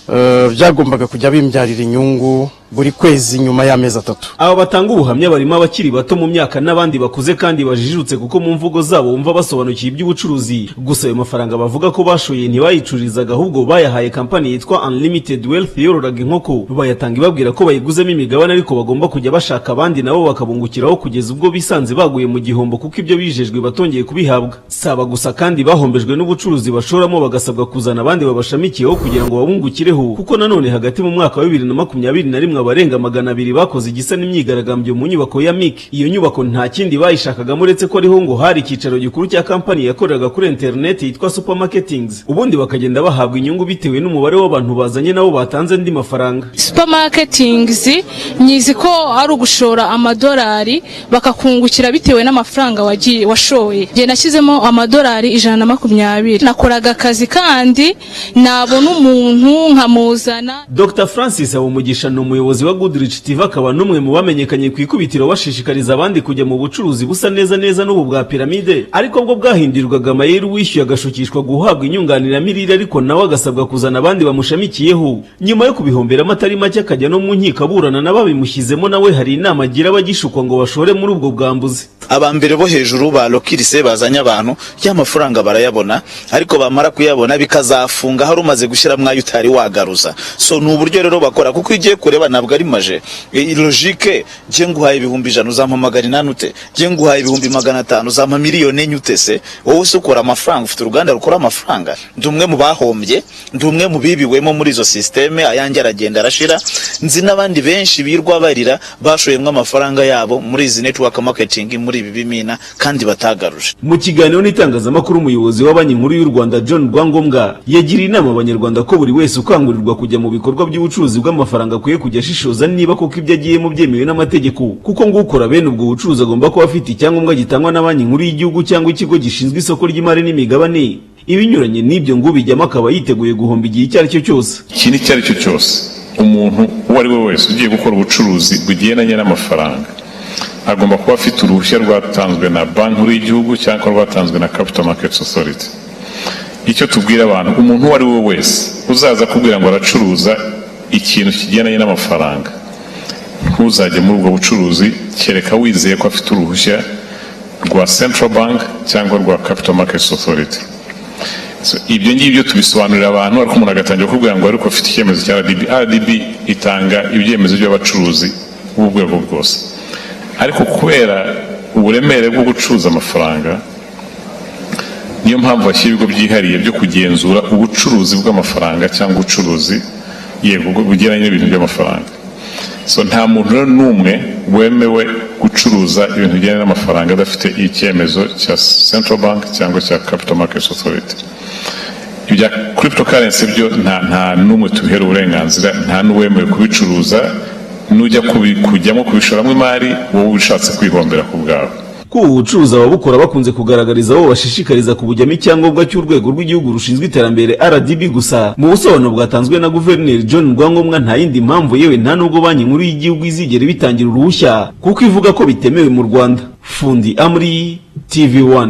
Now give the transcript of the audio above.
Byagombaga kujya bimbyarira inyungu buri kwezi nyuma y'amezi 3. Aba batanga ubuhamya barimo abakiri bato mu myaka n'abandi bakuze kandi bajijutse, kuko mu mvugo zabo wumva basobanukiwe iby'ubucuruzi. Gusa ayo mafaranga bavuga ko bashoye ntibayicururizaga, ahubwo bayahaye kampani yitwa Unlimited Wealth yororaga inkoko. Bayatanga ibabwira ko bayiguzemo imigabane, ariko bagomba kujya bashaka abandi nabo bakabungukiraho, kugeza ubwo bisanze baguye mu gihombo, kuko ibyo bijejwe batongeye kubihabwa. Saba gusa kandi bahombejwe n'ubucuruzi bashoramo, bagasabwa kuzana abandi babashamikiyeho kugira ngo babungukireho, kuko nanone hagati mu mwaka wa 2021 abarenga 200 bakoze igisa n'imyigaragambyo mu nyubako ya MIC. Iyo nyubako nta kindi bayishakagamo uretse ko ariho ngo hari icyicaro gikuru cya kampani yakoreraga kuri interineti yitwa Supermarketings, ubundi bakagenda bahabwa inyungu bitewe n'umubare w'abantu bazanye nabo batanze andi mafaranga. Supermarketings nyizi ko ari ugushora amadolari bakakungukira bitewe n'amafaranga wagiye washoye. Njye nashyizemo amadolari 120. Nakoraga akazi kandi nabona umuntu nkamuzana. Dr Francis Habumugisha ni umuyobozi wa Goodrich TV, akaba n'umwe mu bamenyekanye ku ikubitiro bashishikariza abandi kujya mu bucuruzi busa neza neza n'ubu bwa piramide, ariko bwo bwahindurirwaga amayeri, uwishyuye agashukishwa guhabwa inyunganiramirire, ariko nawe agasabwa kuzana abandi bamushamikiyeho. Nyuma yo kubihomberamo atari make, akajya no mu nkiko aburana n'ababimushyizemo, nawe hari inama agira abagishukwa ngo bashore muri ubwo bwambuzi. Aba mbere bo hejuru ba lokirise bazanye abantu, ya mafaranga barayabona, ariko bamara kuyabona bikazafunga hari umaze gushyiramo ayo utari wagaruza. So ni uburyo rero bakora, kuko iyo ugiye kureba ntabwo ari maje logique. Njye nguhaye 100,000, uzampa 800 ute? Njye nguhaye 500,000, uzampa 4 miliyoni ute? Se wowe se ukora amafaranga? Ufite uruganda rukora amafaranga? Ndi umwe mu bahombye, ndi umwe mu bibiwemo muri izo système, ayanjye aragenda arashira. Nzi n'abandi benshi birwa barira bashoyemo amafaranga yabo muri izi network marketing, muri ibi bimina, kandi batagaruje. Mu kiganiro n'itangazamakuru, umuyobozi wa Banki Nkuru y'u Rwanda, John Rwangombwa, yagiriye inama Abanyarwanda ko buri wese ukangurirwa kujya mu bikorwa by'ubucuruzi bw'amafaranga akwiye kujya ashishoza niba koko ibyo agiyemo byemewe n'amategeko, kuko ngo ukora bene ubwo bucuruzi agomba kuba afite icyangombwa gitangwa na Banki Nkuru y'Igihugu cyangwa ikigo gishinzwe isoko ry'imari n'imigabane. Ibinyuranye n'ibyo, ngo ubijyamo akaba yiteguye guhomba igihe icyo ari cyo cyose. Ikintu icyo ari cyo cyose, umuntu uwo ari we wese ugiye gukora ubucuruzi bugendanye n'amafaranga agomba kuba afite uruhushya rwatanzwe na Banki Nkuru y'Igihugu cyangwa rwatanzwe na Capital Markets Authority. Icyo tubwira abantu, umuntu uwo ari we wese uzaza akubwira ngo aracuruza ikintu kigendanye n'amafaranga, ntuzajye muri ubwo bucuruzi kereka wizeye ko afite uruhushya rwa Central Bank cyangwa rwa Capital Markets Authority. So, ibyo ngibyo tubisobanurira abantu, ariko umuntu agatangira kukubwira ngo ariko afite icyemezo cya RDB. RDB itanga ibyemezo by'abacuruzi b'urwego bwose, ariko kubera uburemere bwo gucuruza amafaranga, niyo mpamvu bashyira ibigo byihariye byo kugenzura ubucuruzi bw'amafaranga cyangwa ubucuruzi, yego, bugendanye n'ibintu by'amafaranga. So nta muntu rero n'umwe wemewe gucuruza ibintu bijyanye n'amafaranga adafite icyemezo cya Central Bank cyangwa cya Capital Markets Authority. Ibya cryptocurrency byo nta n'umwe tubihera uburenganzira, nta n'uwemewe kubicuruza. Nujya kujyamo kubishoramo imari, wowe ushatse kwihombera ku bwawe. Ko ubu bucuruzi ababukora bakunze kugaragariza abo bashishikariza kubujyamo icyangombwa cy'Urwego rw'Igihugu rushinzwe Iterambere, RDB. Gusa mu busobanuro bwatanzwe na Guverineri John Rwangombwa, nta yindi mpamvu, yewe nta nubwo Banki Nkuru y'Igihugu izigera ibitangira uruhushya, kuko ivuga ko bitemewe mu Rwanda. Fundi Amri, TV1.